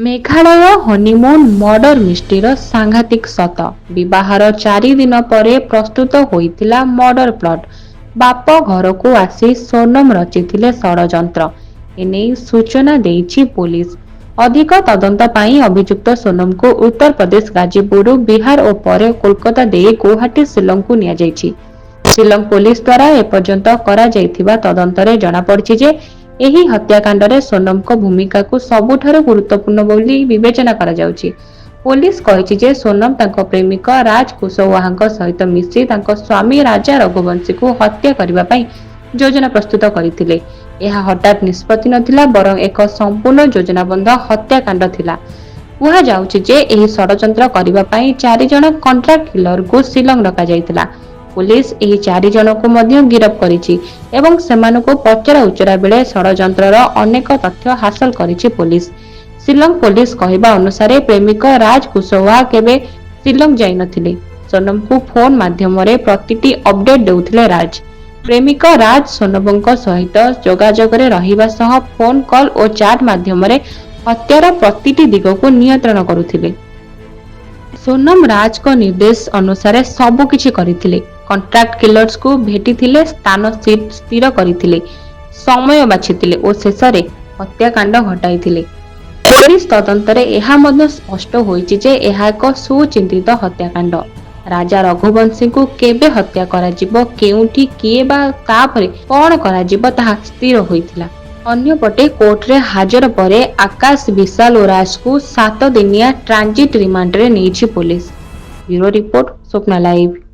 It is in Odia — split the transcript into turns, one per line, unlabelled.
ମେଘାଳୟ ହନିମୁନ୍ ମର୍ଡର ମିଷ୍ଟ୍ରିର ସାଂଘାତିକ ସତ। ବିବାହର 4 ଦିନ ପରେ ପ୍ରସ୍ତୁତ ହୋଇଥିଲା ମର୍ଡର ପ୍ଲଟ୍। ବାପ ଘରକୁ ଆସି ସୋନମ ରଚିଥିଲେ ଷଡ଼ଯନ୍ତ୍ର। ଏନେଇ ସୂଚନା ଦେଇଛି ପୋଲିସ। ଅଧିକ ତଦନ୍ତ ପାଇଁ ଅଭିଯୁକ୍ତ ସୋନମଙ୍କୁ ଉତ୍ତରପ୍ରଦେଶ ଗାଜିପୁରରୁ ବିହାର ଓ ପରେ କୋଲକାତା ଦେଇ ଗୌହାଟୀ ଶିଲଂକୁ ନିଆଯାଇଛି। ଶିଲଂ ପୋଲିସ ଦ୍ୱାରା ଏପର୍ଯ୍ୟନ୍ତ କରାଯାଇଥିବା ତଦନ୍ତରେ ଜଣାପଡ଼ିଛି ଯେ, ଏହି ହତ୍ୟାକାଣ୍ଡରେ ସୋନମଙ୍କ ଭୂମିକାକୁ ସବୁଠାରୁ ଗୁରୁତ୍ୱପୂର୍ଣ୍ଣ ବୋଲି ବିବେଚନା କରାଯାଉଛି। ପୋଲିସ କହିଛି ଯେ, ସୋନମ ତାଙ୍କ ପ୍ରେମିକ ରାଜ କୁଶୱାହାଙ୍କ ସହିତ ମିଶି ତାଙ୍କ ସ୍ୱାମୀ ରାଜା ରଘୁବଂଶୀଙ୍କୁ ହତ୍ୟା କରିବା ପାଇଁ ଯୋଜନା ପ୍ରସ୍ତୁତ କରିଥିଲେ। ଏହା ହଠାତ୍ ନିଷ୍ପତ୍ତି ନଥିଲା, ବରଂ ଏକ ସମ୍ପୂର୍ଣ୍ଣ ଯୋଜନାବଦ୍ଧ ହତ୍ୟାକାଣ୍ଡ ଥିଲା। କୁହାଯାଉଛି ଯେ, ଏହି ଷଡ଼ଯନ୍ତ୍ର କରିବା ପାଇଁ ଚାରିଜଣ କଣ୍ଟ୍ରାକ୍ଟ କିଲରଙ୍କୁ ଶିଲଂ ଡକାଯାଇଥିଲା। ପୋଲିସ ଏହି ଚାରିଜଣଙ୍କୁ ମଧ୍ୟ ଗିରଫ କରିଛି ଏବଂ ସେମାନଙ୍କୁ ପଚରା ଉଚରା ବେଳେ ଷଡ଼ଯନ୍ତ୍ରର ଅନେକ ତଥ୍ୟ ହାସଲ କରିଛି ପୋଲିସ। ଶିଲଂ ପୋଲିସ କହିବା ଅନୁସାରେ, ପ୍ରେମିକ ରାଜ କୁଶୱାହା କେବେ ଶିଲଂ ଯାଇନଥିଲେ। ସୋନମଙ୍କୁ ଫୋନ ମାଧ୍ୟମରେ ପ୍ରତିଟି ଅପଡେଟ୍ ଦେଉଥିଲେ ରାଜ। ପ୍ରେମିକ ରାଜ ସୋନମଙ୍କ ସହିତ ଯୋଗାଯୋଗରେ ରହିବା ସହ ଫୋନ କଲ୍ ଓ ଚାଟ୍ ମାଧ୍ୟମରେ ହତ୍ୟାର ପ୍ରତିଟି ଦିଗକୁ ନିୟନ୍ତ୍ରଣ କରୁଥିଲେ। ସୋନମ ରାଜଙ୍କ ନିର୍ଦ୍ଦେଶ ଅନୁସାରେ ସବୁକିଛି କରିଥିଲେ। କଣ୍ଟ୍ରାକ୍ଟ କିଲର୍ସଙ୍କୁ ଭେଟିଥିଲେ, ସ୍ଥାନ ସ୍ଥିର କରିଥିଲେ, ସମୟ ବାଛିଥିଲେ ଓ ଶେଷରେ ହତ୍ୟାକାଣ୍ଡ ଘଟାଇଥିଲେ। ପୋଲିସ ତଦନ୍ତରେ ଏହା ମଧ୍ୟ ସ୍ପଷ୍ଟ ହୋଇଛି ଯେ, ଏହା ଏକ ସୁଚିନ୍ତିତ ହତ୍ୟାକାଣ୍ଡ। ରାଜା ରଘୁବଂଶୀଙ୍କୁ କେବେ ହତ୍ୟା କରାଯିବ, କେଉଁଠି, କିଏ ବା ତାପରେ କଣ କରାଯିବ, ତାହା ସ୍ଥିର ହୋଇଥିଲା। ଅନ୍ୟପଟେ କୋର୍ଟରେ ହାଜର ପରେ ଆକାଶ, ବିଶାଲ ଓ ରାଜଙ୍କୁ 7 ଦିନିଆ ଟ୍ରାଞ୍ଜିଟ୍ ରିମାଣ୍ଡରେ ନେଇଛି police. Bureau report, Swapna live.